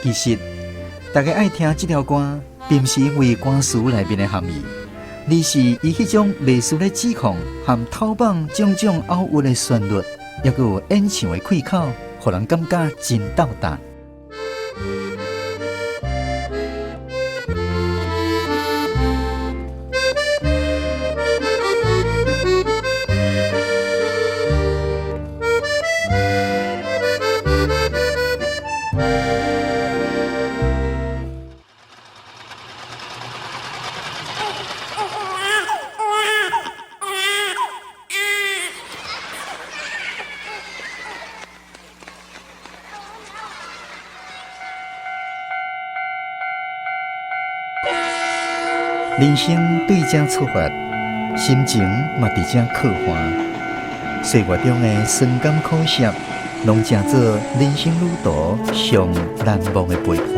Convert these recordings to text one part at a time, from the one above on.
其實，大家愛聽這條歌，並毋是因為歌詞內面的含義，而是伊彼種類似咧指控和透放種種拗韻的旋律，抑閣有演唱的氣口，予人感覺真鬥膽。人生對這出發，心情嘛佇這刻畫。歲月中的酸甘苦澀，攏成做人生旅途上難忘的陪伴。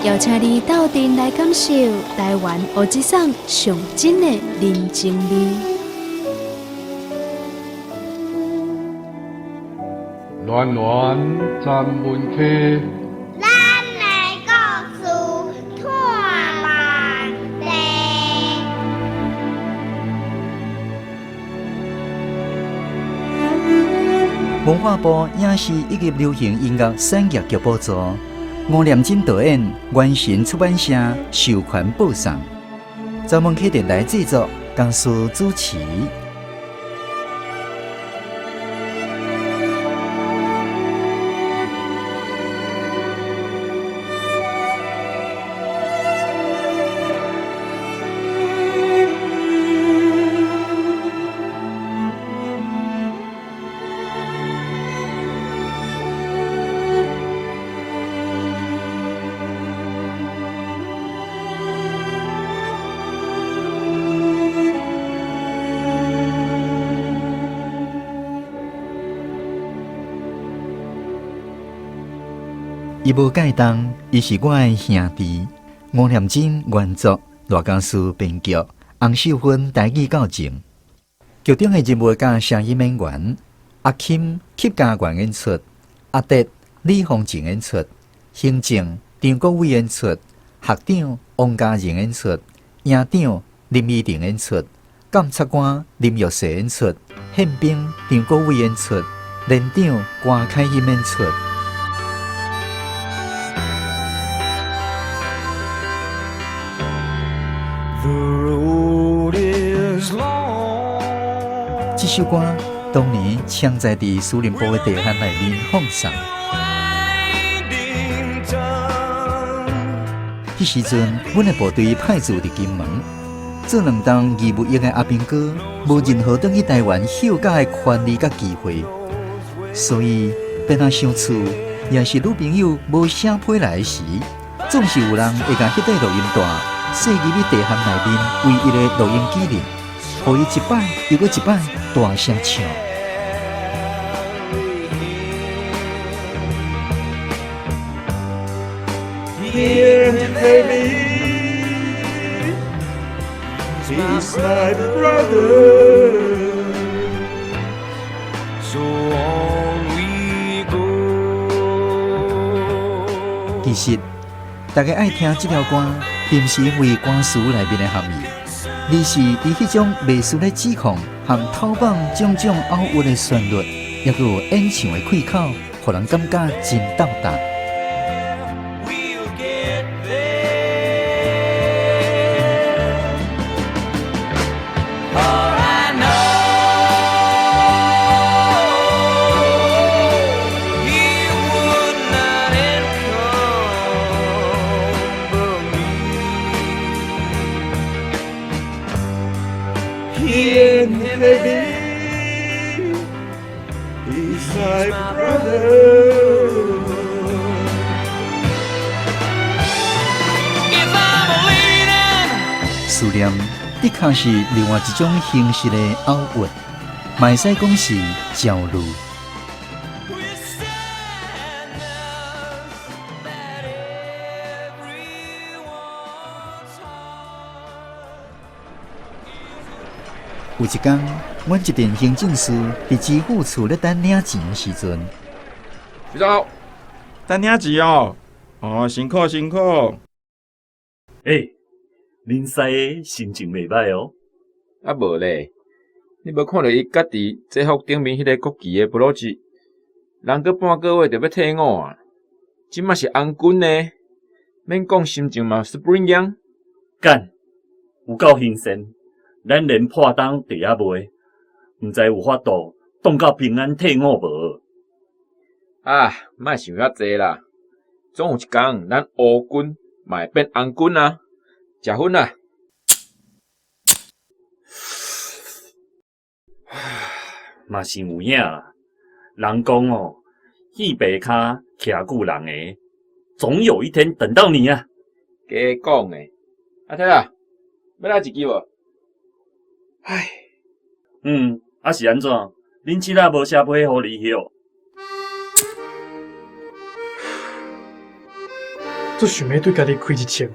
邀請你鬥陣來感受台灣烏之桑上真的人情味。暖暖站門溪。咱的故事托滿地。文化部影視以及流行音樂產業局補助，吳念真導演，元神出版社授權播送，專門溪電台製作，江蘇主持。伊無蓋當，伊是我的兄弟。吳念真原作，賴家書編劇，洪秀芬台語教證。劇中的人物佮聲音演員阿金、客家源演出，阿德、李鳳靜演出，行政張國偉演出，學長王嘉仁演出，營長林依婷演出，監察官林玉燮演出，憲兵張國偉演出，連長郭凱欣演出。這首歌當年搶在佇司令部的地毯內面放送。彼時陣，阮的部隊派駐佇金門，做兩冬義務役的阿兵哥，無任何轉去台灣休假的權利佮機會，所以變仔想厝，也是女朋友無寫批來時，總是有人會共彼塊錄音帶塞入去地毯內面唯一的錄音機裡，予伊一擺又閣一擺大聲唱。 He's my brother. So on we go. 其實，大家愛聽這條歌，並毋是因為歌詞內面的含義，而是伊彼種類似咧指控和透放種種拗韻的旋律，抑閣有演唱的氣口，予人感覺真鬥膽。 We'll get there. For I know he would not encumber me. He ain't heavy. He's my brother. If I'm leading. 思念的確是另外一種形式的拗韻，嘛會使講是焦慮。 With sadness that everyone's heart. 有一工，阮一陣行政師佇知府厝咧等領錢的時陣，局長，等領錢哦，哦，辛苦辛苦。欸，恁師心情袂䆀哦。啊無咧，你無看著伊家佇制服頂面彼个國旗的布魯吉，人閣半個月就欲退伍啊！這馬是紅軍呢，免講心情嘛 Spring 樣。幹，有夠興盛，咱連破冬佇遐賣，毋知有法度擋到平安退伍無？啊，莫想遐濟啦，總有一工咱烏軍嘛會變紅軍啊！食薰啦！嘛是有影啦，人講哦，戲白跤徛久人的，總有一天等到你啊！加講的，阿泰啊，欲來一支無？唉，啊是按怎？恁這仔無寫批予你去哦？足想欲對家己開一槍，予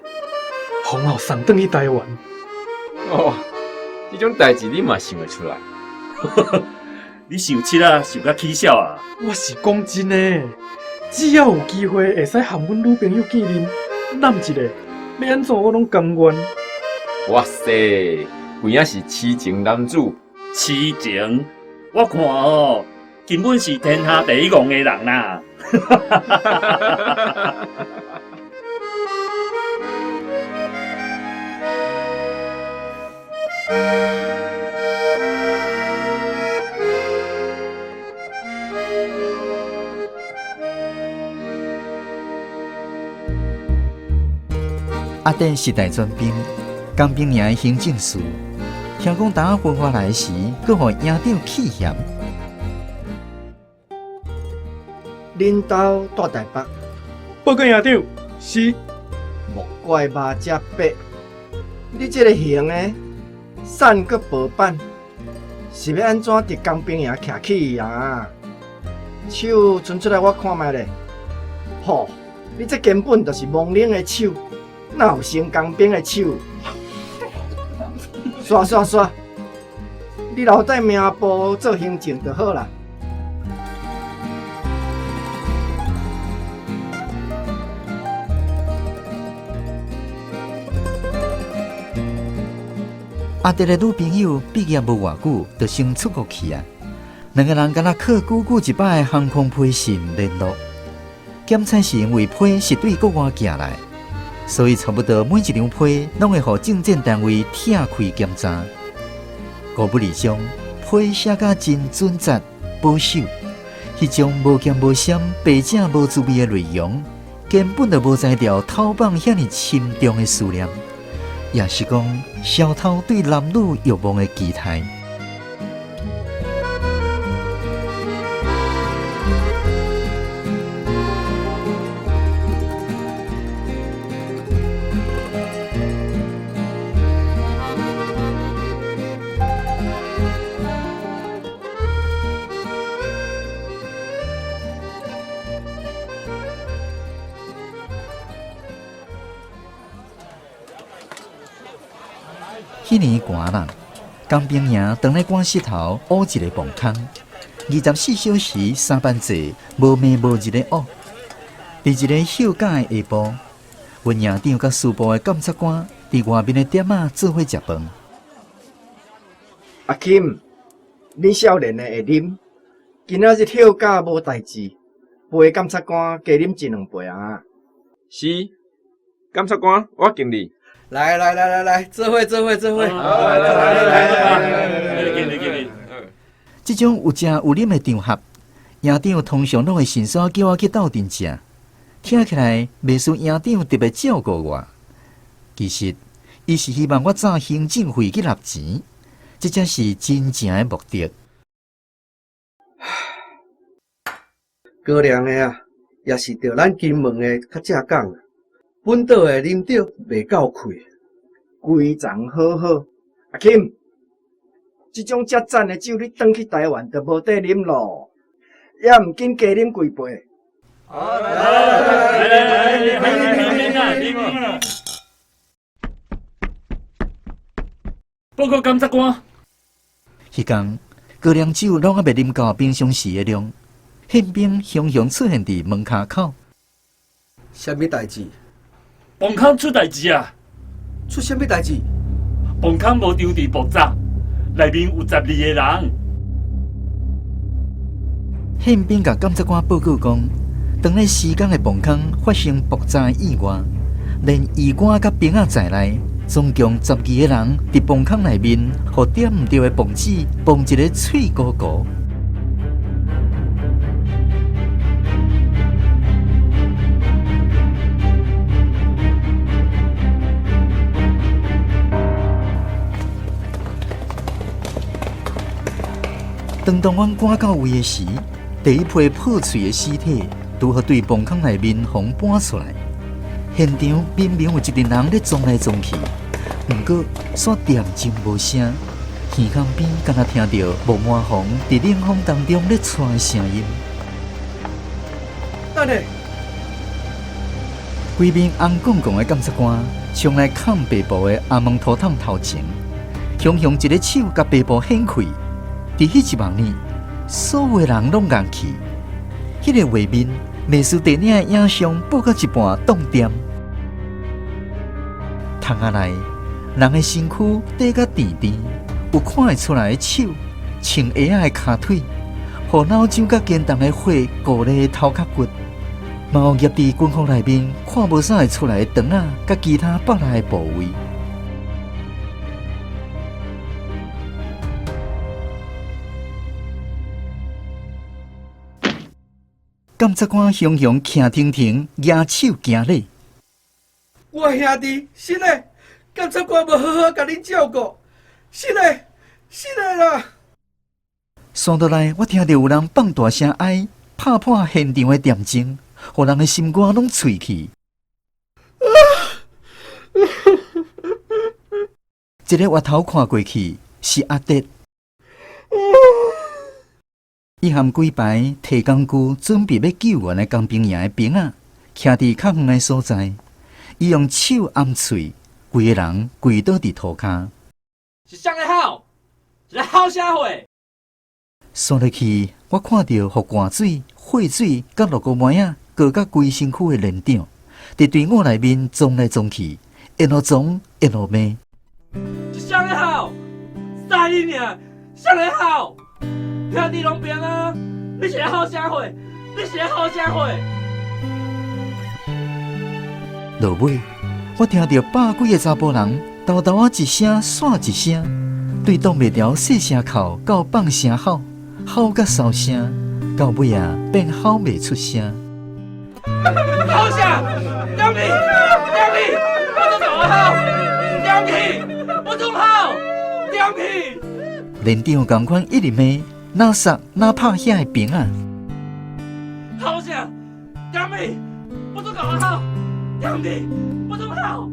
我送轉去台灣。哦，這種代誌你嘛想會出來？你想七啊，想甲起痟啊！我是講真的，只要有機會會使和阮女朋友見面，攬一下，欲按怎我攏甘願。哇塞，有影是痴情男子。痴情？我看哦，根本是天下第一戇的人啦！阿弟是大專兵，工兵營的行政師。聽講當仔分發來時，閣予營長氣嫌。恁兜住台北？報告營長，是。莫怪肉食白，你這个型的，瘦閣薄板，是欲按怎佇工兵營徛起啊？手伸出來我看覓咧。吼，你這根本就是亡靈的手，哪有成工兵的手？煞煞煞！你留在名簿做行政就好啦。阿弟的女朋友畢業無偌久，就先出國去啊。兩个人敢若靠久久一擺的航空批信聯絡。檢採是因為批是對國外寄來，所以差不多每一張批攏會予政戰單位拆開檢查。高不離章，批寫甲真準實保守，彼種無鹹無酸、白食無滋味的內容，根本就無才調偷放遐爾深重的思念，也是講小偷對男女慾望的期待。彼年寒啦，工兵營當咧趕石頭挖一個墓坑，24小時三班制，無暝無日咧挖。佇一个休假的下晡，阮營長佮師部的監察官佇外面的店仔做伙食飯。阿金，恁少年的會啉，今仔日休假無代誌，陪監察官加啉一兩杯啊。是，監察官，我敬你。來來來來來，做伙做伙做伙！來來來來來，敬你敬你。這種有食有啉的場合，營長通常攏會順紲叫我去鬥陣食，聽起來袂輸營長特別照顧我。其實，伊是希望我早行政費去納錢，這才是真正的目的。高粱的啊，也是著咱金門的較正港。本島的啉著袂夠氣，規層好好。阿金，這種遮讚的酒，你轉去台灣就無得啉咯，也毋緊加啉幾杯。來來來來來，啉啉啊！報告監察官，彼工高粱酒攏猶未啉夠平常時的量，憲兵雄雄出現佇門跤口。啥物代誌？磅空出代誌啊！出啥物代誌？磅空無場佇爆炸，內面有12個人。憲兵共監察官報告講，當咧時間的磅空發生爆炸意外，連醫官佮兵仔在內，總共12個人佇磅空內面，予點毋著的磅子磅一个碎糊糊。當當阮趕到位的時，第一批破碎的屍體拄好對磅空內面予搬出來。現場明明有一陣人咧撞來撞去，毋過煞恬靜無聲。耳孔邊敢若聽著木麻黃佇冷風當中咧吹的聲音。等下，規面紅摃摃的監察官衝來崁白布的阿門塗桶頭前，雄雄一个手共白布掀開。佇彼一網呢，所有人攏愣去。彼个畫面，美術電影的影像播到一半凍點。窗仔內，人的身軀短甲甜甜，有看會出來的手，穿鞋仔的跤腿，予腦漿佮肩胛的血糊咧頭殼骨，嘛有夾佇軍服內面看無啥會出來的腸仔佮其他腹內的部位。監察官雄雄徛停停，舉手行禮。我兄弟，是的，監察官無好好共恁照顧，是的，是的啦。紲落來，我聽著有人放大聲哀，拍破現場的恬靜，予人的心肝攏碎去。一个回頭看過去，是阿哲。伊含幾排提工具準備欲救援的工兵營的兵仔，徛佇較遠的所在。伊用手掩喙，規个人跪倒佇塗跤。是啥咧吼？是咧吼啥貨？紲落去，我看著予汗水、血水佮落膏糜仔裹甲規身軀的連長，佇隊伍內面撞來撞去，一路撞一路罵。是啥咧吼？啥你娘？啥咧吼？兄弟攏平啊！你是咧吼啥貨？你是咧吼啥貨？落尾，我聽著百幾个查埔人沓沓仔一聲煞一聲，對擋袂牢細聲哭到放聲吼，吼甲梢聲，到尾啊變吼袂出聲。吼啥？點去？點去？我總共我吼！點去？我總吼！點去？連長仝款一直罵，哪殺哪拍遐个兵仔。吼啥？點去？我總共我吼！點去？我總吼！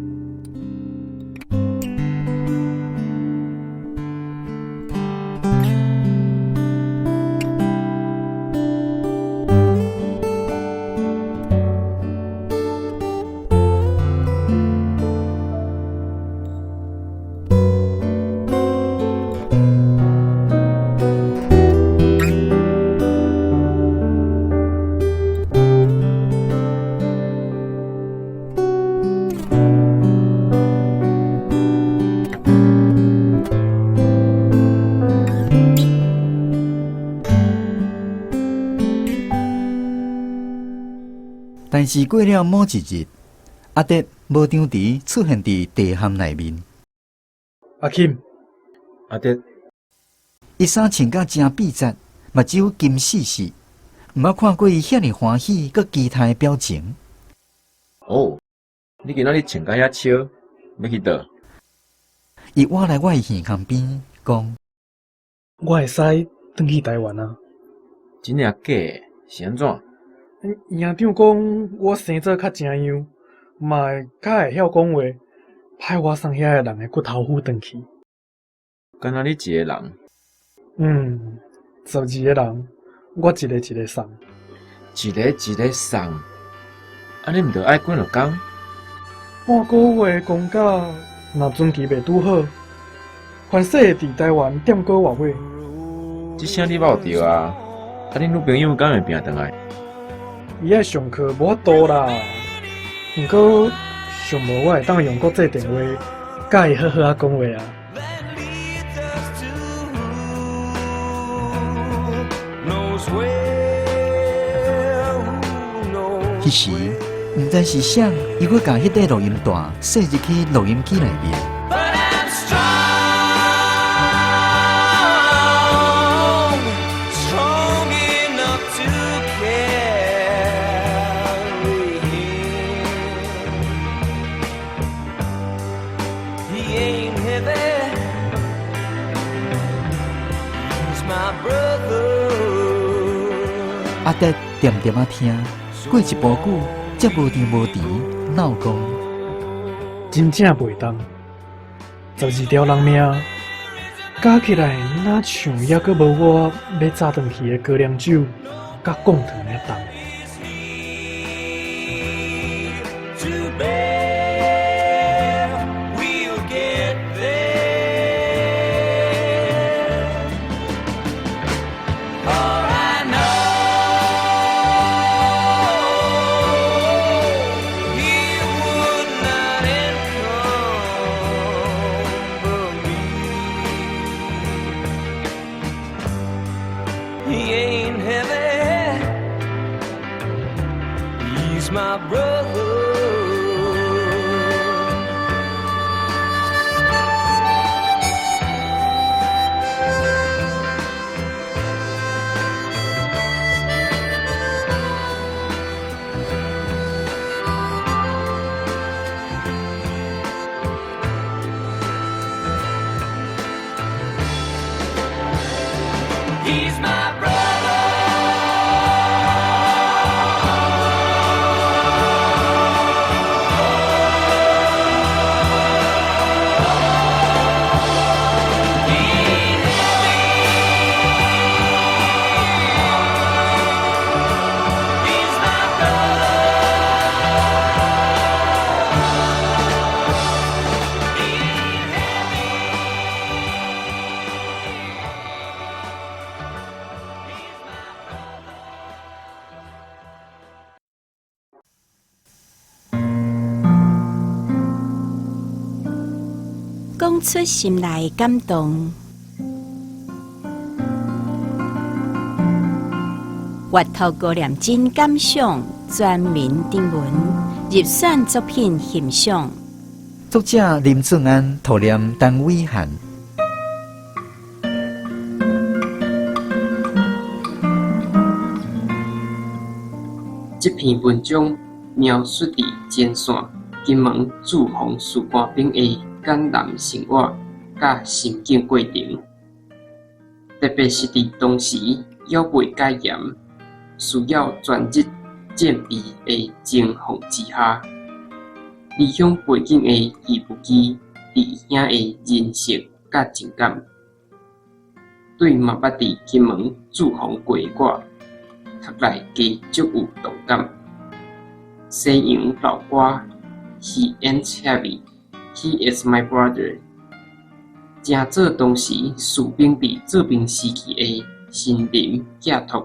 但是過了某一日，阿哲無張持出現佇地坎內面。阿金，阿哲，伊衫穿甲誠筆直，目睭金細細，毋捌看過伊遐爾歡喜閣期待的表情。哦，你今仔日穿甲遐笑，欲去佗？伊倚來我的耳孔邊，講：我會使轉去台灣啊？真的抑假的？是按怎？營長講我生做較成樣，嘛會較會曉講話，派我送遐个人的骨頭府轉去。敢若你一个人？嗯，12個人，我一個一個送。一个一个送，按呢毋著愛幾落工？半个月的公假，若船期袂拄好，凡势佇台灣踮閣偌尾。這聲你捌有著啊？啊，恁女朋友敢會拚轉來？伊愛上課無法度啦。毋過想無我會當用國際電話，佮伊好好仔講話啊。彼時，毋知是啥，伊閣共彼塊錄音帶塞入去錄音機內面。阿德恬恬仔聽，過一無久，才無甜無甜鬧講：真正袂重，12條人命，加起來若像猶閣無我欲炸轉去的高粱酒佮貢糖爾重。講出心內感動，閱讀高念真感想全民徵文入選作品欣賞。作者林俊安，圖念陳偉漢。這篇文章描述佇前線金門駐防士官兵的艱難生活佮心境過程，特別是佇當時猶未解嚴，需要全日戰備的情況之下，離鄉背井的義武基弟兄的人性佮情感，對嘛捌佇金門駐防過的我，讀來加足有同感。西洋老歌 He ain't heavy, he is my brother，成做當時士兵佇做兵時期的心靈寄託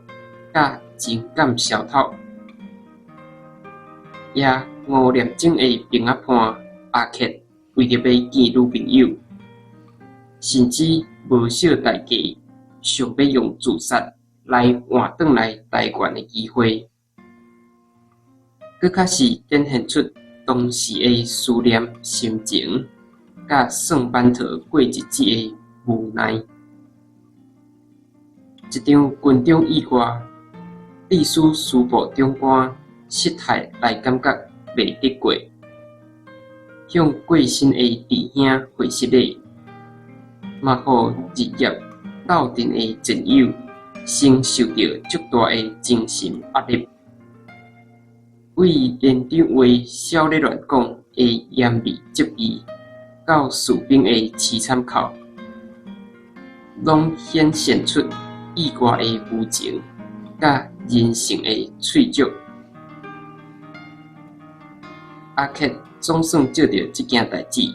佮情感消透。也吳念真的兵仔伴阿克為著欲見女朋友，甚至無惜代價，想欲用自殺來換轉來台灣的機會，閣較是展現出當時的思念心情，佮算馒頭過日子的無奈。一場軍中意外，致使師部長官失態來感覺袂得過，向過身的弟兄回失禮，嘛予日夜鬥陣的戰友承受著足大的精神壓力。對連長話痟咧亂講的嚴厲責備，到士兵的淒慘哭，攏顯現出意外的無情，佮人性的脆弱。阿克總算借著這件代誌，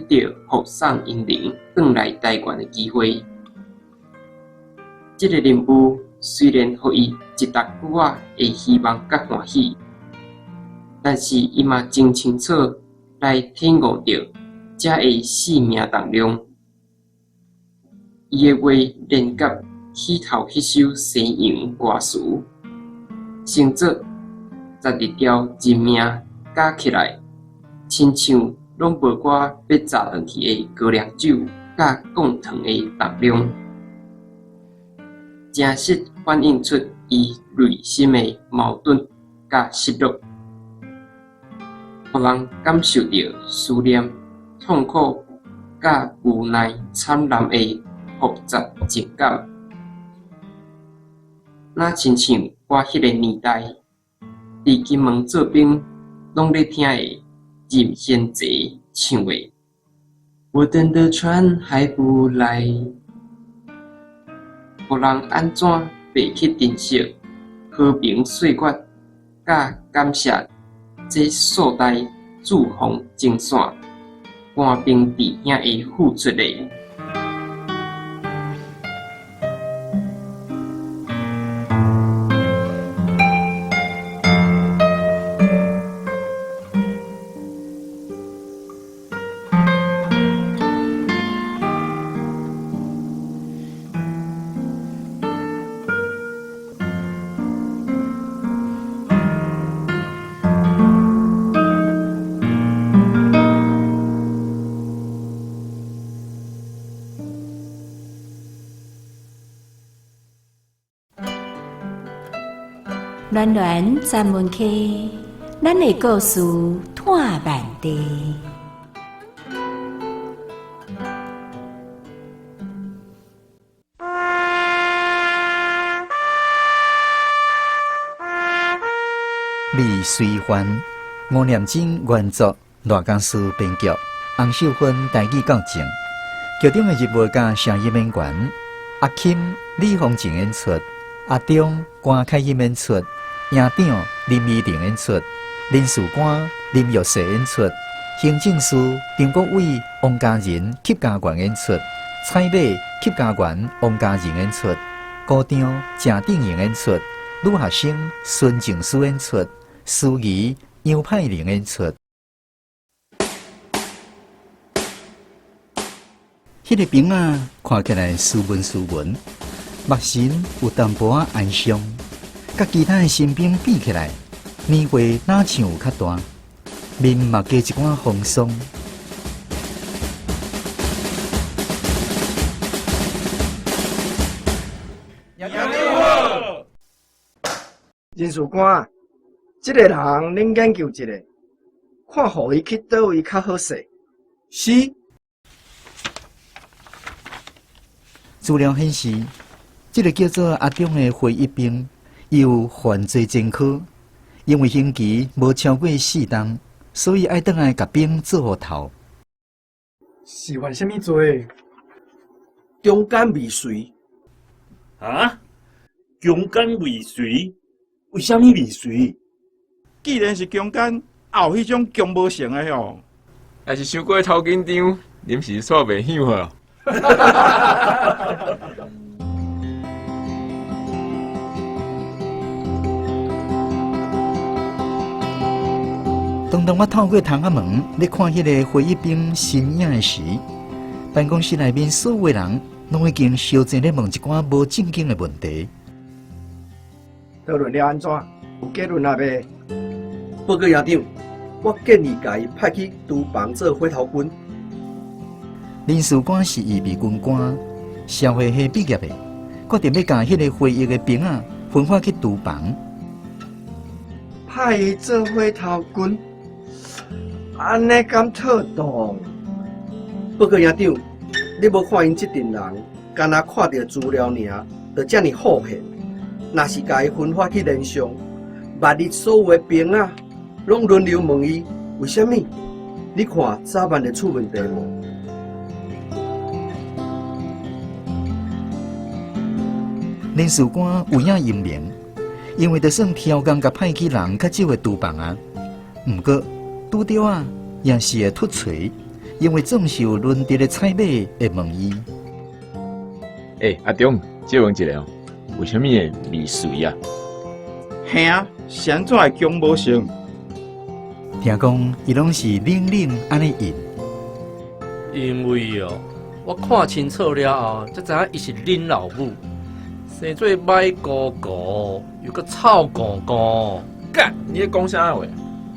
得著護送英靈轉來台灣的機會。這个任務雖然予伊一沓久仔的希望佮歡喜，但是伊嘛真清楚來體悟著遮的生命重量。伊的話連結起頭彼首西洋歌詞，成做12條人命加起來，親像攏無我欲炸轉去的高粱酒佮降糖的重量，誠實反映出伊內心的矛盾佮失落，予人感受著思念、痛苦佮無奈慘濫的複雜情感。若親像我彼个年代，佇金門做兵，攏咧聽的任賢齊唱的《我等的船還不來》，予人按怎袂去珍惜和平歲月，佮感謝這數代駐防前線官兵弟兄的付出咧。暖暖专门溪，咱的故事湠万地。李随环、吴念真原作，赖家书编剧，洪秀芬台语教正。剧中的人物佮声音演员阿钦、李凤静演出，阿中、关凯欣演出，营长林依婷演出，林事官林玉世演出，行政师张国伟、王家仁、客家元演出，彩马客家元、王家仁演出，股长郑定颖演出，女学生孙静书演出，司仪杨派玲演出。彼个兵仔看起来斯文斯文，目神有淡薄仔哀伤，佮其他的新兵比起來，年歲哪像有較大，面嘛加一寡風霜。營長好。人事官，這个人恁研究一下，看予伊去佗位較好勢。是。資料顯示，這个叫做阿中的回憶兵，伊有犯罪前科，因為刑期無超過4冬，所以愛轉來共兵做予頭。是犯啥物罪？強姦未遂。啊？強姦未遂？為啥物未遂？既然是強姦，也有彼種強無成的吼。若是傷過頭緊張，臨時煞袂響啊。當當我透過窗仔門咧看彼个回憶兵身影的時，辦公室內面所有人攏已經相爭咧問一寡無正經的問題。討論了按怎？有結論啊未？報告營長，我建議共伊派去廚房做火頭軍。人事官是預備軍官，社會系畢業的，決定欲共彼个回憶的兵仔分發去廚房。派伊做火頭軍，按呢敢妥當？報告營長，你無看𪜶這陣人，干焦看著資料爾，就遮爾好騙。若是共伊分發去連上，萬一所有的兵仔攏輪流問伊為啥物，你看早晚會出問題無？人事官有影英明，因為就算超工共派去人較少的廚房啊，毋過拄著啊，也是會突槌，因為總是有輪著的彩馬會問伊。欸，阿中，借問一下哦，為啥物會未遂啊？嘿啊，是按怎會強無成？聽講伊攏是冷冷按呢應。因為哦，我看清楚了後，才知影伊是恁老母，生做歹姑姑，又閣臭公公。幹，你咧講啥話？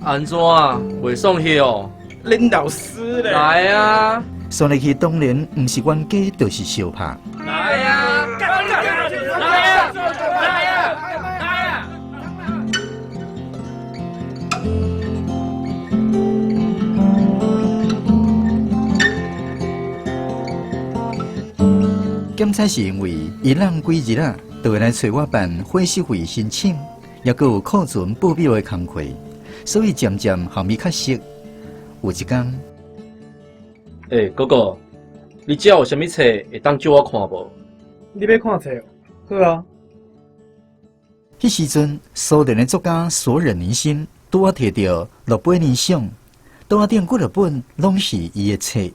按怎袂爽氣哦？恁老師咧？來啊！算入去當然毋是冤家，就是相拍。來啊！來啊！來啊！來啊！檢查是因為伊攏幾日啊，就會來揣我辦伙食費申請，猶閣有庫存報表的工課，所以漸漸予伊較熟。有一工，欸，哥哥，你遮有啥物冊會當借我看無？你欲看冊？好啊。彼時陣，蘇聯的作家索忍尼辛拄仔提著諾貝爾獎，桌仔頂幾若本攏是伊的冊。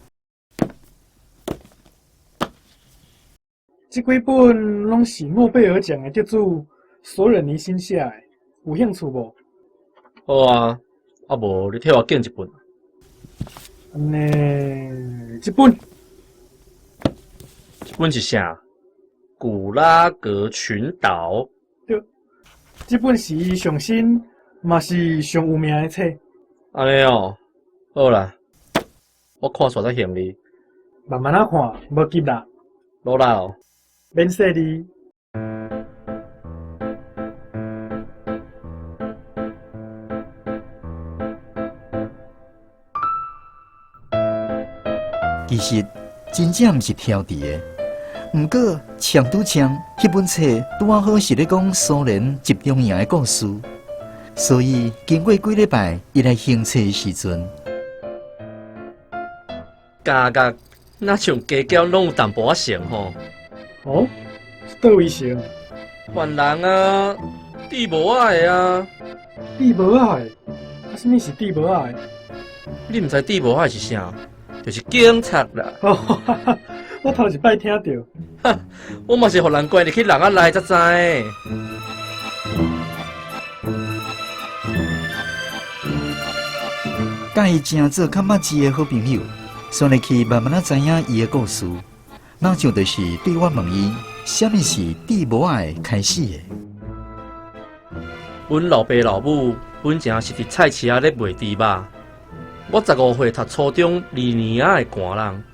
這幾本攏是諾貝爾獎的得主索忍尼辛寫的，有興趣無？好啊，啊無你替我揀一本。按呢，這本，這本是啥？古拉格群島。對，這本是伊上新，嘛是上有名的冊。按呢哦，好啦，我看煞才還你。慢慢仔看，無急啦。努力哦。免細膩。其實真正毋是挑佇的，毋過搶拄搶，彼本冊拄仔好是咧講蘇聯集中營的故事，所以經過幾禮拜，伊來還冊的時陣，感覺若像加減攏有淡薄仔像吼。哦，是佗位像？犯人啊，戴帽仔的啊，戴帽仔的，啊，啥物是戴帽仔的？你毋知戴帽仔的是啥？就是警察啦。哦，我頭一擺聽著。哈，我嘛是予人關入去籠仔內才知。佮伊成做較密切的好朋友，算入去慢慢仔知影伊的故事。那就就是對我問伊，啥物是戴帽仔的開始的。阮老爸老母本前是佇菜市仔咧賣豬肉。我15歲讀初中二年仔的寒人，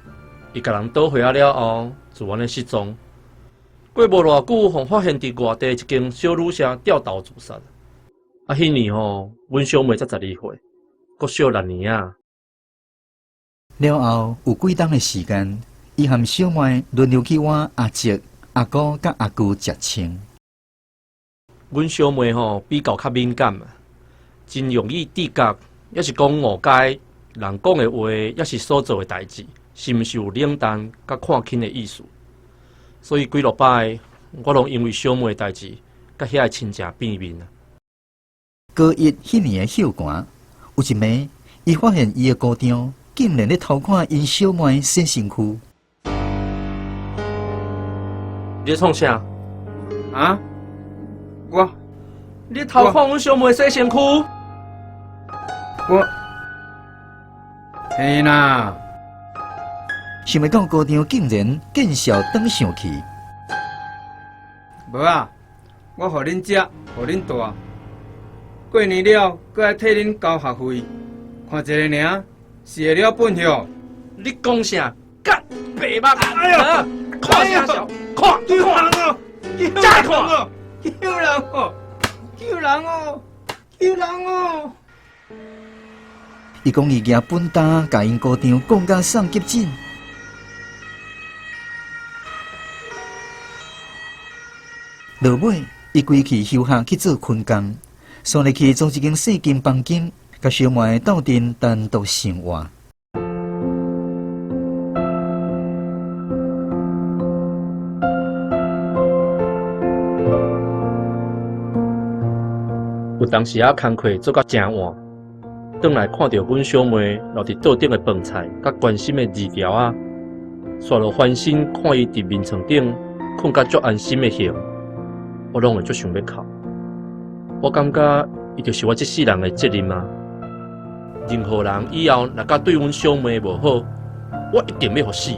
伊共人倒歲仔了後，自然咧失蹤。過無偌久，予發現佇外地一間小旅社吊頭自殺。啊，彼年吼，阮小妹才12歲，國小6年仔。了後有幾冬的時間，伊和小妹輪流去倚阿叔、阿姑佮阿舅食穿。阮小妹吼比較較敏感，真容易知覺，抑是講誤解人講的話，抑是所做的代誌，是毋是有冷淡佮看輕的意思？所以幾落擺，我攏因為小妹的代誌，佮遐个親情變面啊。高一彼年的休寒，有一暝，伊發現伊的姑丈竟然咧偷看𪜶小妹洗身軀。你咧創啥？啊？我？你偷看阮小妹洗身軀？我？嘿啦！想袂到姑丈竟然見笑轉上去。無啊，我予恁食，予恁大。過年了，閣愛替恁交學費，看一个爾，是會了本許。你講啥？幹白目！哎呀，看啥笑？看救人哦！再看哦！救人哦！救人哦！救人哦！伊講伊舉本擔，共𪜶姑丈講甲送急診。落尾，伊規氣休學去做坤工，煞入去租一間細間房間，共小妹鬥陣單獨生活。有當時仔工課做甲誠晚，轉來看著阮小妹留佇桌頂的飯菜，佮關心的二條仔，煞落翻身看伊佇眠床頂睏甲足安心的形，我攏會足想欲哭。我感覺伊就是我這世人的責任啊！任何人以後若敢對阮小妹無好，我一定欲予死。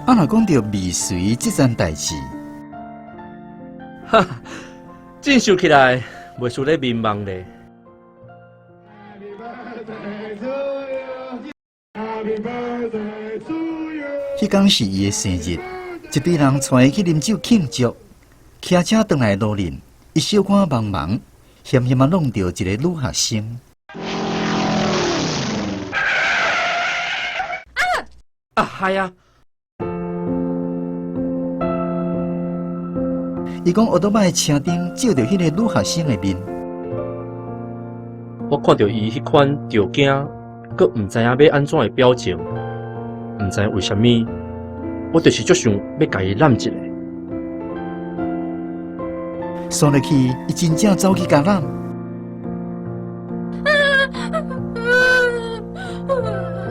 啊，若講著未遂這件代誌，哈，真想起來，袂輸咧眠夢咧。彼工是伊的生日，一堆人帶伊去啉酒慶祝。騎車轉來路面，伊小可茫茫，險險仔挵著一个女學生。啊，係啊！伊講奧多擺車頂照著彼个女學生的面，我看著伊彼款著驚，閣毋知影欲按怎的表情，毋知為啥物，我就是足想欲共伊攬一下。煞落去，伊真正走去共攬。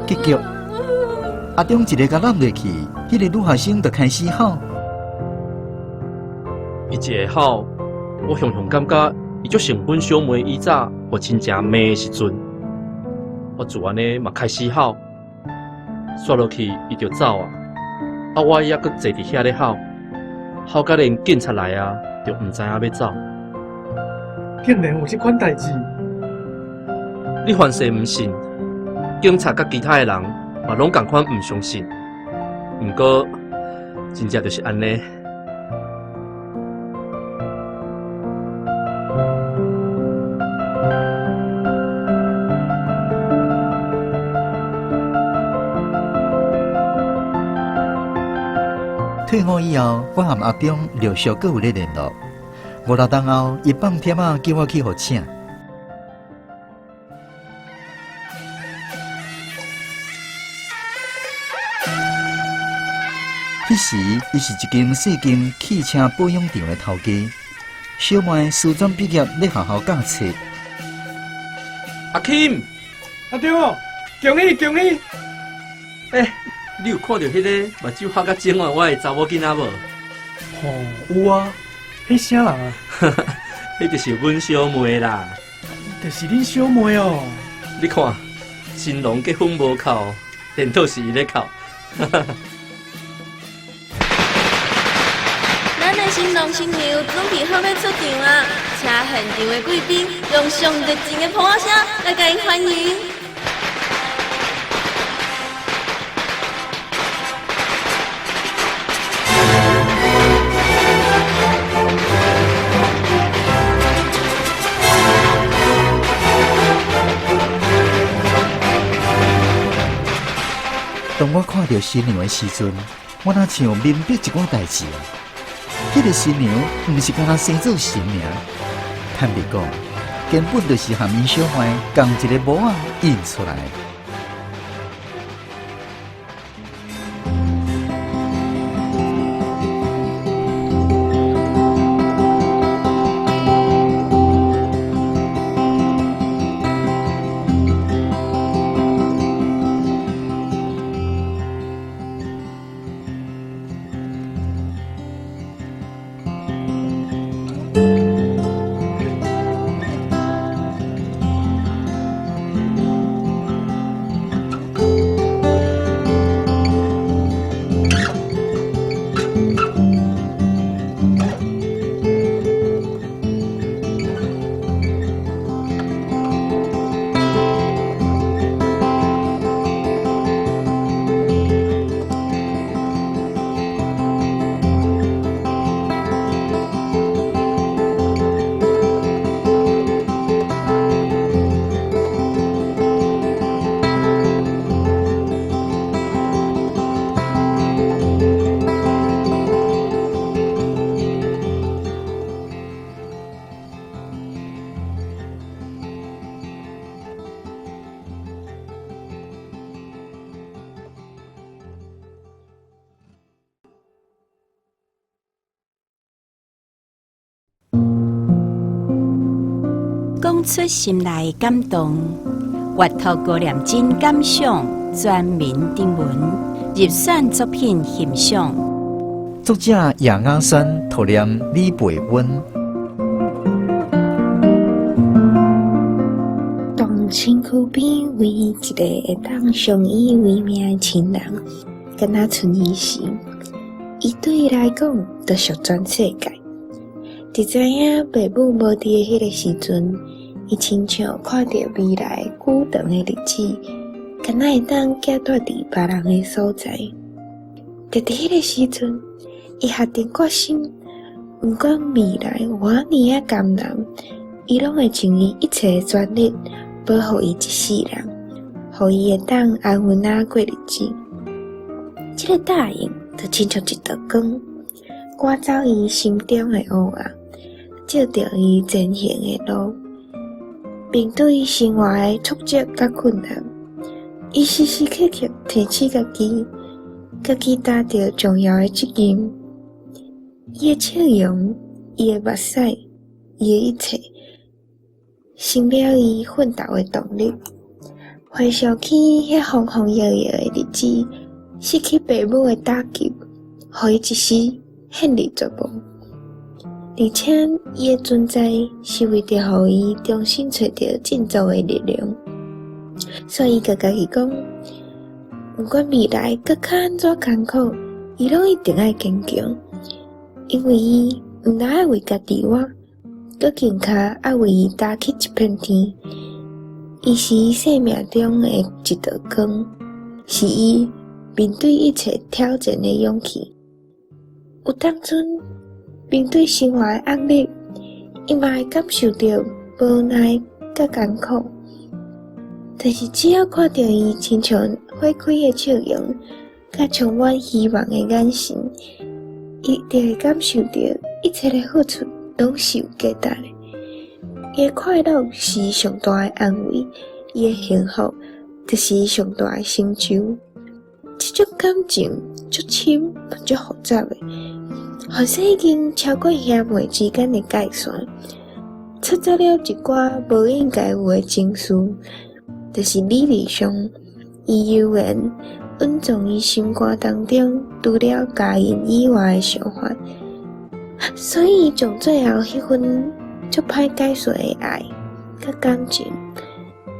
結局，阿中一个共攬落去，彼个女學生就開始哭。伊一下吼，我雄雄感覺伊足像阮小妹以早予親情罵的時陣，我自然呢嘛開始吼，煞落去伊就走啊，啊我猶閣坐佇遐咧吼，吼甲連警察來啊，就毋知影欲走。竟然有這款代誌！你凡勢毋信，警察佮其他的人嘛攏仝款毋相信。毋過真正就是按呢。退伍以後，我和阿中陸續閣有咧聯絡。五六冬後，伊放帖仔叫我去予請。彼時，伊是一間細間汽車保養廠的頭家，小妹師專畢業咧學校教冊。阿金，阿中，恭喜恭喜！欸，你有看著彼個目睭黑甲腫的我的查某囡仔無？吼，有啊，彼啥人啊？彼就是阮小妹啦。就是恁小妹哦。你看，新郎結婚無哭，顛倒是伊咧哭。咱的新郎新娘準備好欲出場啊！請現場的貴賓用上熱情的噗仔聲來共𪜶歡迎。當我看著新娘的時陣，我若像明白一寡代誌啊！彼個新娘毋是干焦生做新娘，坦白講，根本就是和𪜶小妹仝一个模仔印出來。講出心內感動，閱讀高念真感想，全民徵文入選作品欣賞。作者葉雅萱托念李培溫。當身軀邊唯一一个會當相依為命的親人，敢若賰伊時，伊對伊來講，就屬全世界。佇知影爸母無佇的彼个時陣，伊親像看著未來久長的日子，敢若會當寄託佇別人的所在。就佇彼个時陣，伊下定決心，毋管未來有偌爾仔艱難，伊攏會盡伊一切的全力保護伊一世人，予伊會當安穩仔過日子。這个答應就親像一道光，趕走伊心中的烏暗，照著伊前行的路。面對生活的挫折佮困難，伊時時刻刻提醒家己，家己擔著重要的責任。伊的笑容，伊的目屎，伊的一切，成了伊奮鬥的動力。回想起彼風風雨雨的日子，失去爸母的打擊，予伊一時陷入絕望。而且，伊的存在是為著予伊重新揣著振作的力量。所以，伊共家己講，毋管未來閣較按怎艱苦，伊攏一定愛堅強，因為伊毋但愛為家己活，閣更較愛為伊打起一片天。伊是伊生命中的一道光，是伊面對一切挑戰的勇氣。有當陣面對生活的壓力，伊嘛會感受著無奈佮艱苦，但是只要看著伊親像花開的笑容，佮充滿希望的眼神，伊就會感受著一切的付出攏是有價值的。伊的快樂是伊上大的安慰，伊的幸福就是伊上大的成就。這種感情足深嘛足複雜的，凡勢已經超過兄妹之間的界線，摻雜了一寡無應該有的情緒，就是理智上，伊悠然蘊藏伊心肝當中，除了家人以外的想法，所以將最後彼份足歹解釋的愛佮感情，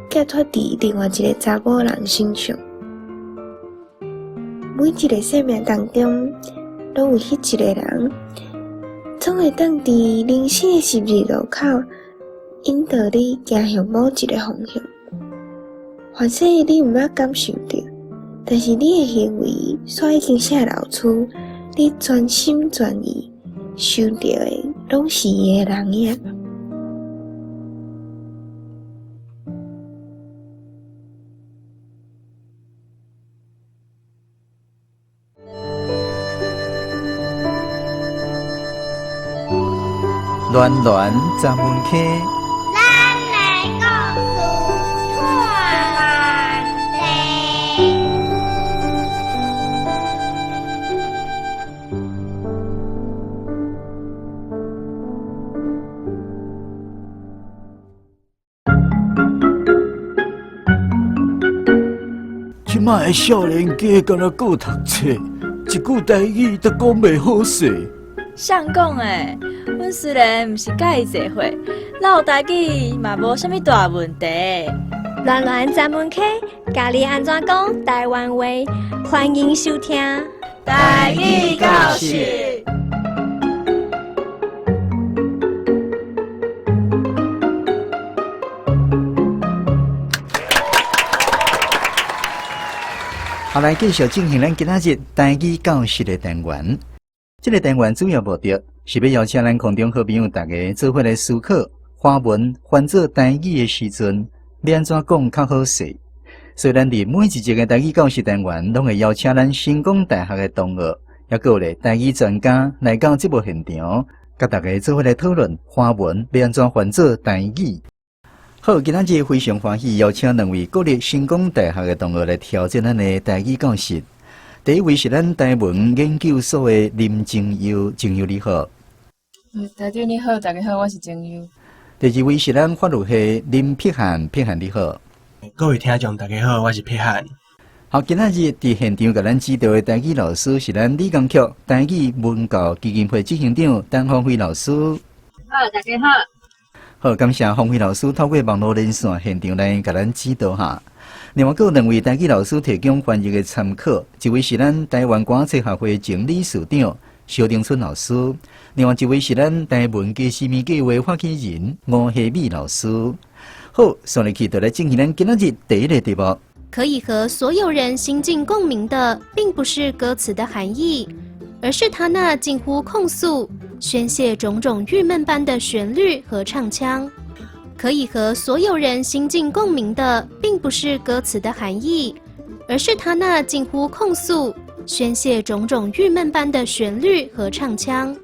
寄託佇另外一个查某人身上。每一个生命當中，攏有彼一個人，總會當佇人生的十字路口，引導你行向某一個方向。凡勢你毋捌感受著，但是你的行為煞已經顯露出你全心全意想著的，攏是伊的人影。暖暖十分溪。咱的故事看万地。這擺的少年家敢若閣讀冊，一句台語都講袂好勢。誰講的？阮雖然毋是佮伊濟歲，落台語嘛無啥物大問題。暖暖十分溪，教你按怎講台灣話，歡迎收聽台語教室。好，來繼續進行咱今仔日台語教室的單元。這個單元主要目的是欲邀請咱空中好朋友大家做伙來思考，華文翻做台語的時陣，欲按怎講較好勢。所以，咱佇每一集的台語教室單元，攏會邀請咱成功大學的同學，抑閣有咧台語專家來到節目現場，佮大家做伙來討論華文欲按怎翻做台語。好，今仔日非常歡喜邀請兩位國立成功大學的同學來挑戰咱的台語教室。第一位是咱台文研究所的林靜悠，靜悠你好。台長你好，大家好，我是靜悠。第二位是咱法律系林碧涵，碧涵你好。各位聽眾大家好，我是碧涵。好，今仔日佇現場共咱指導的台語老師是咱理工局台語文教基金會執行長陳芳輝老師。好，大家好。好，感謝芳輝老師透過網路連線現場來共咱指導哈。另外，閣有兩位台語老師提供翻譯的參考，一位是咱臺灣歌仔戲學會前理事長蕭定春老師，另外一位是咱台文家市民計劃發起人吳希美老師。好，紲入去就來進行咱今仔日第一个題目。可以和所有人心境共鳴的，並不是歌詞的含義，而是他那近乎控訴、宣洩種種鬱悶般的旋律和唱腔。可以和所有人心境共鳴的，並不是歌詞的含義，而是他那近乎控訴、宣洩種種鬱悶般的旋律和唱腔。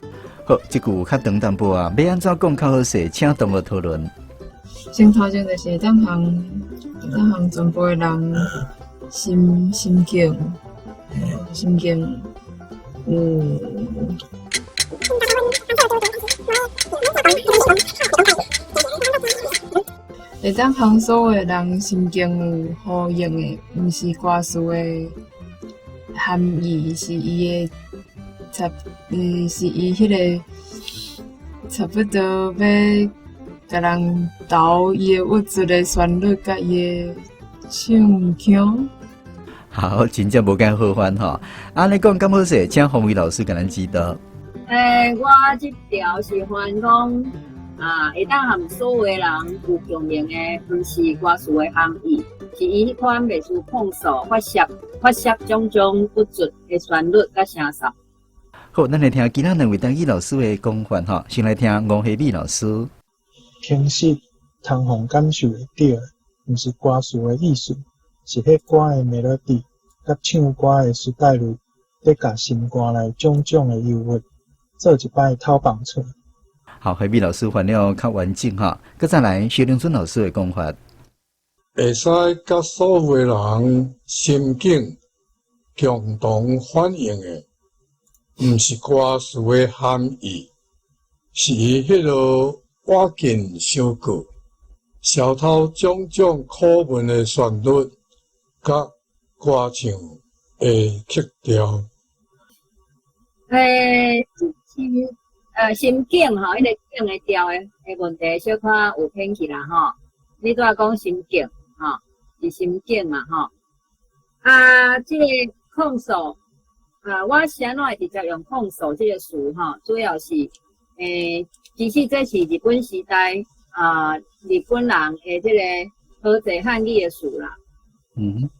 好，這句較長淡薄啊，欲按怎講較好勢？請同學討論。先頭前就是會當予會當予全部的人心境有。會當予所有的人心境有呼應的，毋是歌詞的含義，是伊的差，是伊彼个差不多欲共人投伊的鬱卒的旋律，佮伊的唱腔。好，真正無咁好翻吼。按呢講敢好勢，請洪偉老師共咱指導。我這條是翻講。啊，會當和所有的人有共鳴的，毋是歌詞的含義，是伊彼款袂輸控訴、發洩種種鬱卒的旋律佮聲索。好，咱來聽其他兩位台語老師的講法吼。先來聽吳希美老師。其實通予感受會著的，毋是歌詞的意思，是彼歌的 melody 佮唱歌的 style，咧共心肝內種種的憂鬱，做一擺透放出來。好，希美老師翻了較完整哈，閣再來蕭凌春老師的講法。會使佮所有的人心境共同反應的，毋是歌詞的含義，是伊彼落倚近傷過，消透種種苦悶的旋律，佮歌唱的曲調。心境吼，彼个境的調的問題，小可有偏去啦吼。你拄仔講心境吼，是心境嘛吼。啊，這个控訴啊，我是按怎會直接用控訴這个詞吼？主要是，其實這是日本時代啊，日本人的這个和濟漢語的詞啦。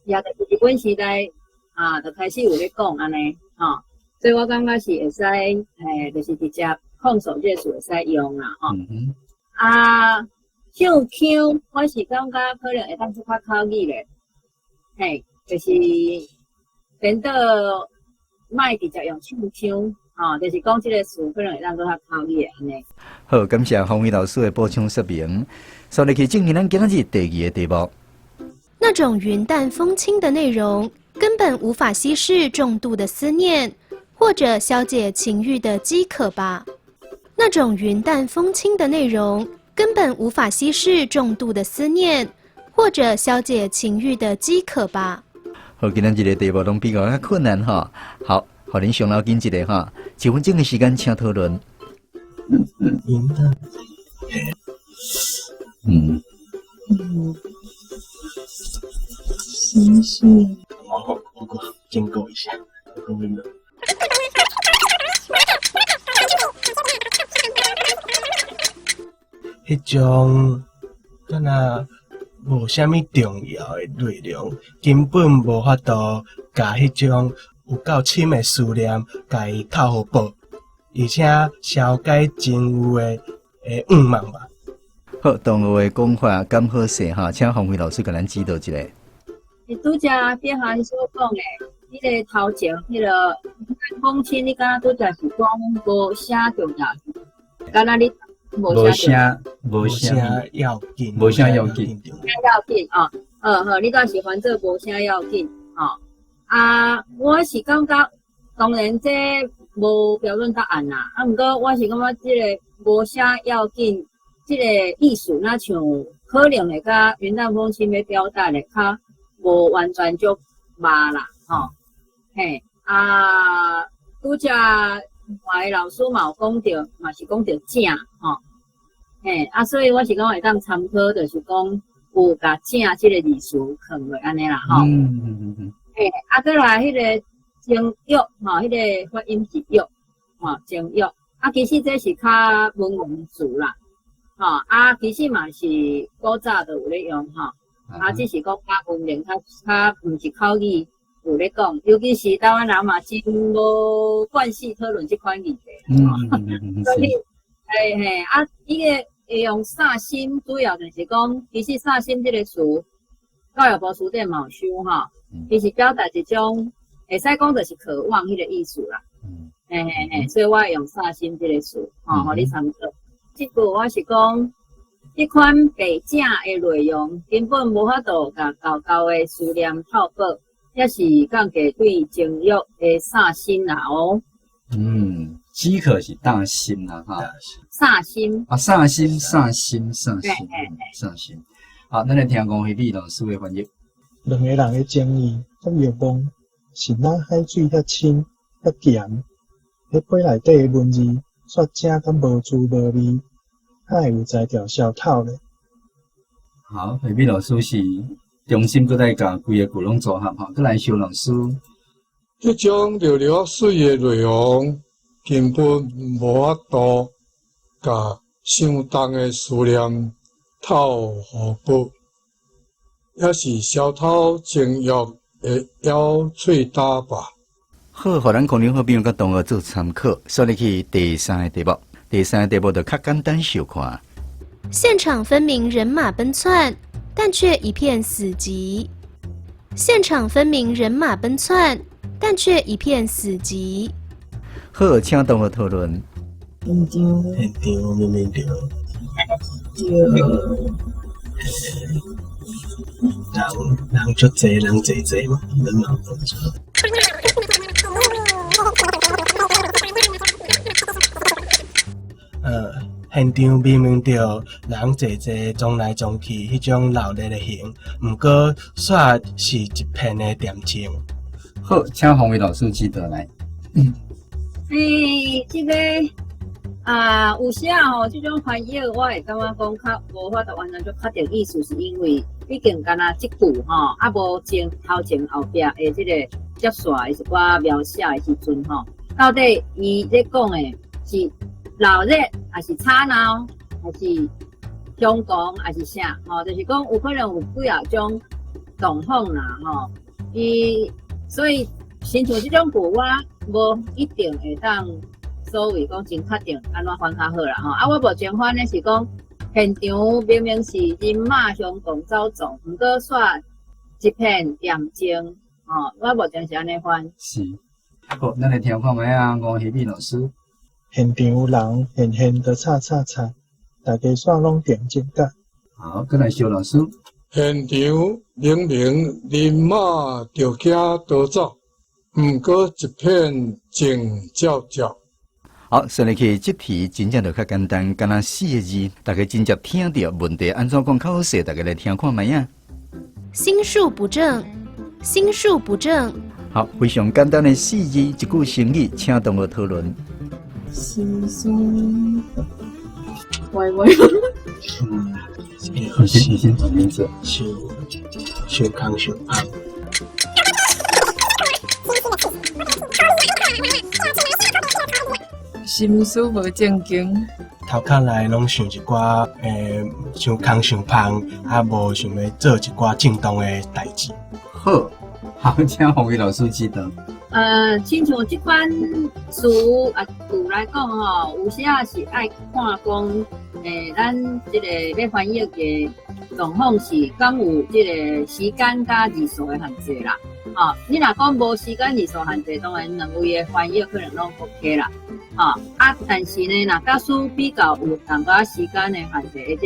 也就是日本時代啊，就開始有咧講按呢吼。所以我感覺是會使，就是直接控訴這個詞會使用啦，吼。啊，唱腔，我是感覺可能會當做較口語咧，嘿，就是顛倒莫直接用唱腔，吼，就是講這個詞可能會當閣較口語的按呢。好，感謝洪偉老師的補充說明。紲入去進行咱今仔日第二个題目。那種雲淡風輕的內容，根本無法稀釋重度的思念，或者消解情欲的飢渴吧。那種雲淡風輕的內容，根本無法稀釋重度的思念，或者消解情欲的飢渴吧。好，今仔日這個題目攏比較較困難哈。好，予恁傷腦筋一下哈。一分鐘的時間，請討論。雲淡。星星。我建構一下，我明了。彼種敢若無啥物重要的內容，根本無法度共彼種有夠深的思念，共伊透予薄，而且消解情欲的慾望吧。好，同學的講法敢好勢哈，請洪偉老師共咱指導一下。你拄才碧涵所講的，彼个頭前，彼个講親，你敢拄才是講無啥重要，敢若你無啥，無啥要緊，無啥要緊，要緊哦，好好，你倒是翻做無啥要緊哦。啊，我是感覺，當然這無標準答案啦，啊，毋過我是感覺這个無啥要緊，這個意思，若像可能會佮雲淡風輕欲表達的較無完全足密啦，吼，嘿，啊，拄才另外老師嘛有講著，嘛是講著正，吼，嘿，啊，所以我是講會當參考，就是講有共正這个字詞囥落按呢啦，吼。嘿，啊，閣來彼个情欲，吼，彼个發音是欲，吼，情欲，啊，其實這是較文言詞啦，吼，啊，其實嘛是古早就有咧用，吼，啊，只是講較文言，較較毋是口語有咧講，尤其是台灣人嘛真無慣勢討論這款議題，所以，嘿嘿，啊，伊个會用煞心，主要就是講，其實煞心這个詞，教育部辭典嘛有收吼，伊是表達一種會使講就是渴望彼个意思啦。嘿嘿嘿，所以我會用煞心這个詞，吼，予你參考。這句我是講，這款白正的內容根本無法度共厚厚的思念透薄，抑是降低對情欲的煞心啦哦。嗯，飢渴是大心啦，哈。煞心。啊，煞心，煞心，煞心，煞心。好，咱來聽吳惠美老師的翻譯。兩个人的情意佮欲望是若海水遐深遐鹹，彼批內底的文字煞正甲無滋無味，哪會有才調痟透咧？好，惠美老師是中心閣來共規个句攏組合吼，閣來蕭老師。彼種寥寥水的內容，根本無法度共傷重的思念透予薄，抑是消透情欲的咬喙焦吧。好，予咱空中好朋友佮同學做參考，所以去第三个題目，第三个題目就較簡單小看。現場分明人馬奔竄，但卻一片死寂。現場分明人馬奔竄，但卻一片死寂。好，請同學討論。現場，現場明明著，人人足濟，人濟濟嘛，人馬奔竄。現場明明著人濟濟，撞來撞去，彼種鬧熱的形，毋過煞是一片的恬靜。好，請馮偉老師指導來。欸，這個啊，有時啊吼，這種翻譯我會感覺講較無法度完全足確定意思，是因為畢竟敢若這句吼，啊無前頭前後壁的這個接線的一寡描寫的時陣吼，到底伊咧講的是鬧熱，還是吵鬧，還是凶狂，還是啥？吼，就是講有可能有幾仔種狀況啦，吼。伊所以親像這種句，我無一定會當所謂講真確定按怎翻較好啦，吼。啊，我目前翻的是講，現場明明是人馬相共走撞，毋過煞一片恬靜，吼。我目前是按呢翻。是，好，咱來聽看覓啊，吳希美老師。現場人現現都吵吵吵，大家煞攏恬靜甲。好，閣來蕭老師。現場明明人馬著驚逃走，毋過一片靜悄悄。好，所以去這題真正就較簡單，敢若四个字，大家真正聽著問題按怎講較好勢，大家來聽看覓啊。心術不正，心術不正。好，非常簡單的四字一句成語，請同學討論。心術歪歪。你先講名字。傷傷空傷芳。心思無正經。頭殼內攏想一寡，傷空傷芳，啊，無想欲做一寡正當的代誌。好，好，請馮偉老師指導。親像這款詞啊句來講吼，有時仔是愛看講，咱這個欲翻譯的狀況是敢有這個時間佮字數的限制啦。吼，你若講無時間字數限制，當然兩位的翻譯可能攏 OK 啦。吼，啊，但是呢，若假使比較有淡薄仔時間的限制的這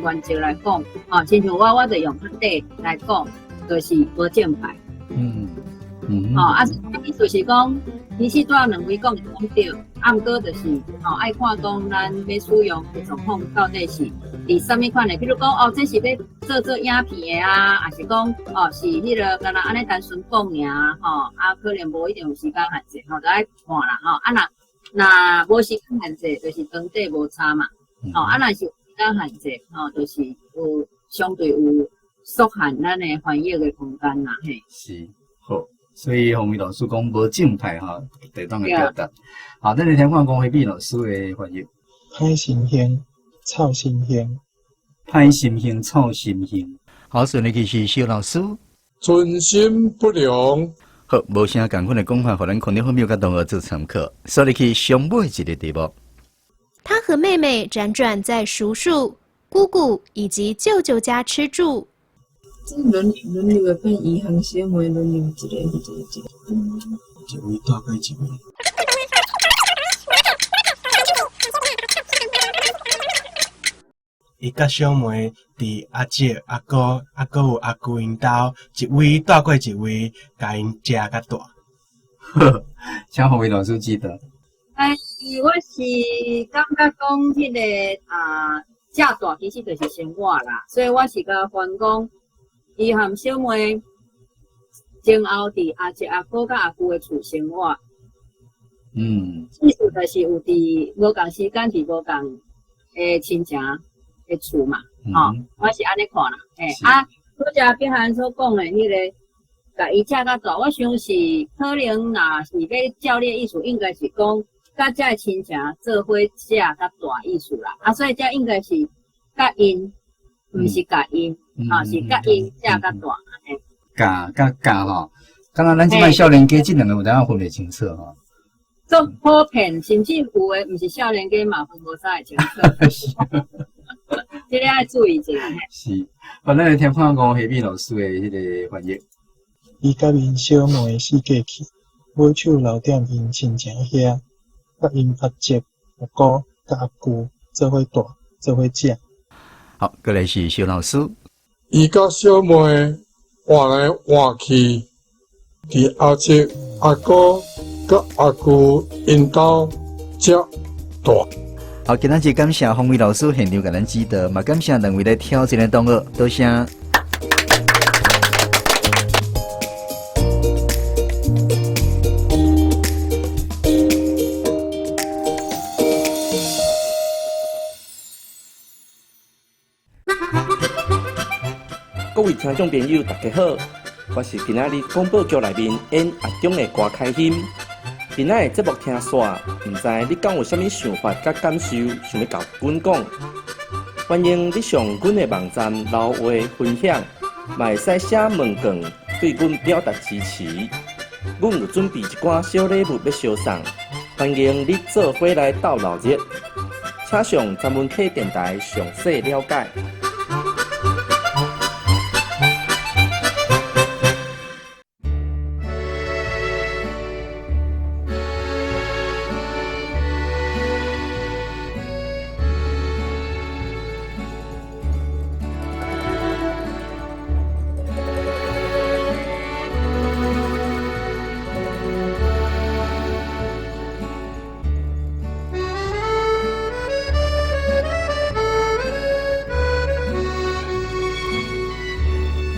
個原則來講，吼，親像我，我就用較短來講，就是無正牌。吼，啊，意思是講，其實拄仔兩位講的攏對，啊，毋過就是吼，愛看講咱欲使用的狀況到底是佇啥物款的，比如講哦，這是欲做影片的啊，抑是講哦是彼個敢若按呢單純講爾吼，啊可能無一定有時間限制吼，就愛看啦吼。啊若無時間限制，就是長短無差嘛。吼，啊若是有時間限制，吼，就是有相對有縮限咱的翻譯的空間啦，嘿。是，好。所以洪偉老師講無正派吼，適當的表達。好，咱來聽看吳惠美老師的翻譯。歹心形，臭心形。歹心形，臭心形。好，順利去是蕭老師。存心不良。好，無啥仝款的講法，予咱空中好朋友佮同學做參考。所以去上尾一个題目。他和妹妹輾轉在叔叔、姑姑以及舅舅家吃住。這輪流會變伊和小妹輪流一个一個一個。一位帶過一位。伊佮小妹佇阿叔、阿姑、啊閣有阿舅𪜶兜，一位帶過一位，共𪜶食甲大。好，請洪偉老師指導。哎，我是感覺講彼個啊，食大其實就是生活啦，所以我是共翻講，伊和小妹前後佇阿叔、阿姑佮阿舅的厝生活。意思就是有佇無仝時間，佇無仝的親情的厝嘛，吼，我是按呢看啦，嘿，啊，拄才碧涵所講的彼個，共伊食甲大，我想是可能若是欲照你的意思，應該是講佮這个親情做伙食較大意思啦，啊，所以這應該是佮𪜶，毋是共𪜶，吼，是佮𪜶食較大。共佮佮吼，敢若咱這擺少年家這兩个有當分袂清楚吼。足普遍，甚至有的毋是少年家嘛分無啥會清楚。這个愛注意一下。是，好，咱來聽看吳惠美老師的彼个翻譯。伊佮𪜶小妹四界去，尾手留踮𪜶親情遐，佮𪜶阿叔、阿姑、佮阿舅做伙蹛，做伙食。好，過來是蕭老師。伊佮小妹換來換去，佇阿叔、阿姑、佮阿舅𪜶兜食大。好，今仔日感謝洪偉老師現場共咱指導，嘛感謝兩位來挑戰的同學，多謝。各位聽眾朋友，大家好，我是今仔日廣播劇內面演阿忠的郭開興。今仔日節目聽煞，毋知你敢有啥物想法佮感受，想欲共阮講？歡迎你上阮的網站留話分享，嘛會使寫問卷對阮表達支持。阮有準備一寡小禮物欲相送，歡迎你做伙來鬥鬧熱。請上專門客電台詳細了解。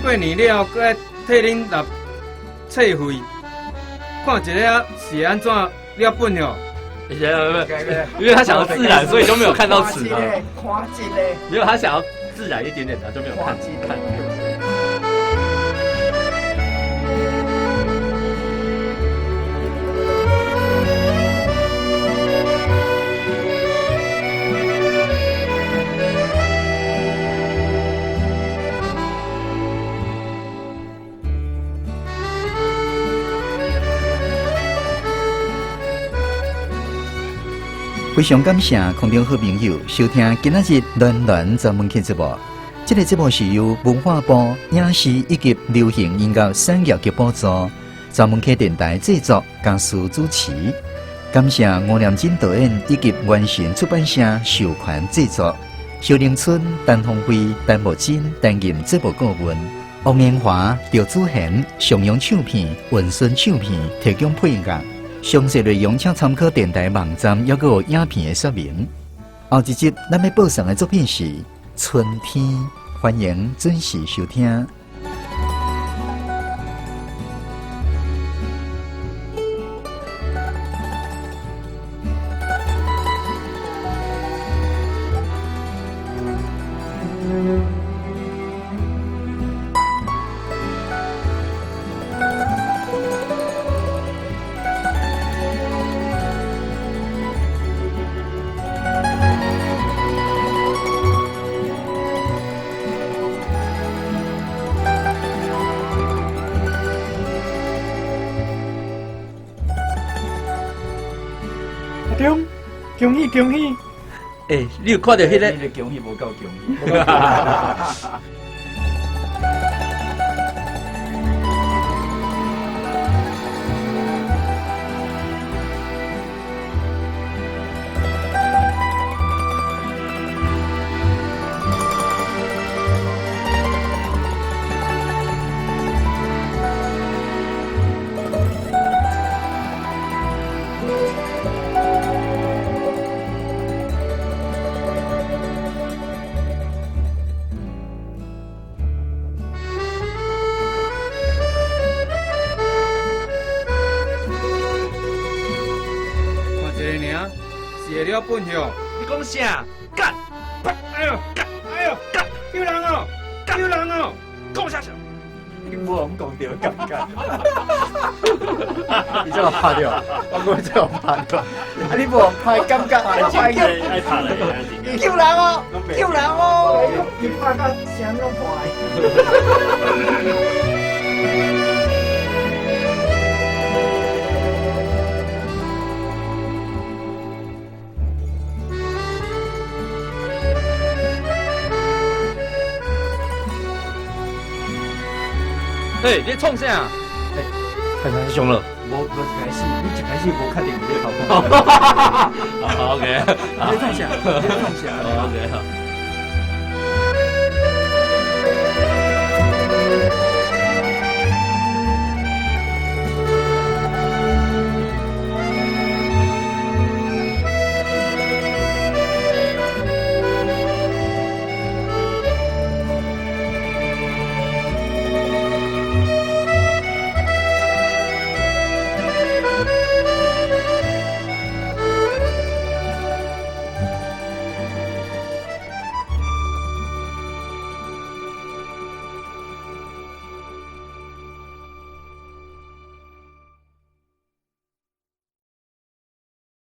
過年了，閣愛替恁納冊費，看一下是按怎了本哦。因為他想要自然，所以就沒有看到詞了。沒有，他想要自然一點點，他就沒有看看。非常感謝空中好朋友收聽今仔日暖暖專門節目。這個節目是由文化部影視以及流行音樂產業局補助，專門客電台製作，嘉書主持。感謝吳念真導演以及完成出版社授權製作。蕭玲春、陳鳳飛、陳木真擔任節目顧問，王延華、趙子賢、上揚唱片、雲順唱片提供配樂。詳細內容請參考電台網站，抑閣有影片的說明。後一集咱欲播送的作品是《春天》，歡迎準時收聽。阿中，恭喜恭喜！欸，你有看著彼个？你的恭喜無夠恭喜。看一个爾，是會了笨哟。你講啥？幹！哎喲，幹！哎喲，幹！有人哦，有人哦，講啥啥？你無講著感覺，你這樣拍掉，我講這樣拍掉，啊你無拍感覺，愛拍咧，救人哦，救人哦，你拍到聲攏破。欸，你創啥？欸，太難凶了。無無一開始，你一開始無確定你咧頭。好，OK。你創啥？你創啥？OK。